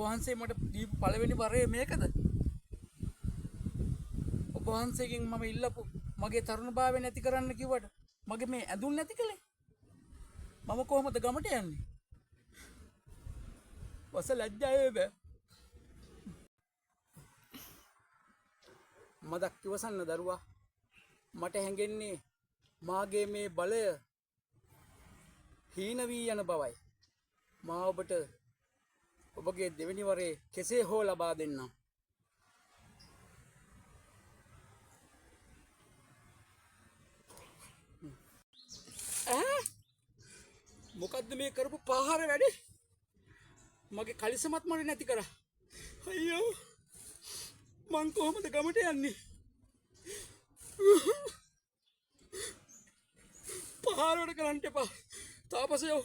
වහන්සේ මට දීපු පළවෙනි වරේ මේකද? ඔබ වහන්සේගෙන් මම ඉල්ලපු මගේ තරුණ භාවය නැති කරන්න කිව්වට මගේ මේ ඇඳුම් නැති කළේ. මම කොහොමද ගමට යන්නේ? වස ලැජ්ජා බෑ. මදක් ඉවසන්න දරුවා. මට හැඟෙන්නේ මාගේ මේ බලය හීන වී යන බවයි. මා ඔබට ඔබගේ දෙවෙනි වරේ කෙසේ හෝ ලබා දෙන්නම්. ඈ මොකද්ද මේ කරපු පාහර වැඩේ? මගේ කලිසමත් මට නැති කරා. අයියෝ මං කොහොමද ගමට යන්නේ? පහර වැඩ කරන්න එපා. තාපසයෝ,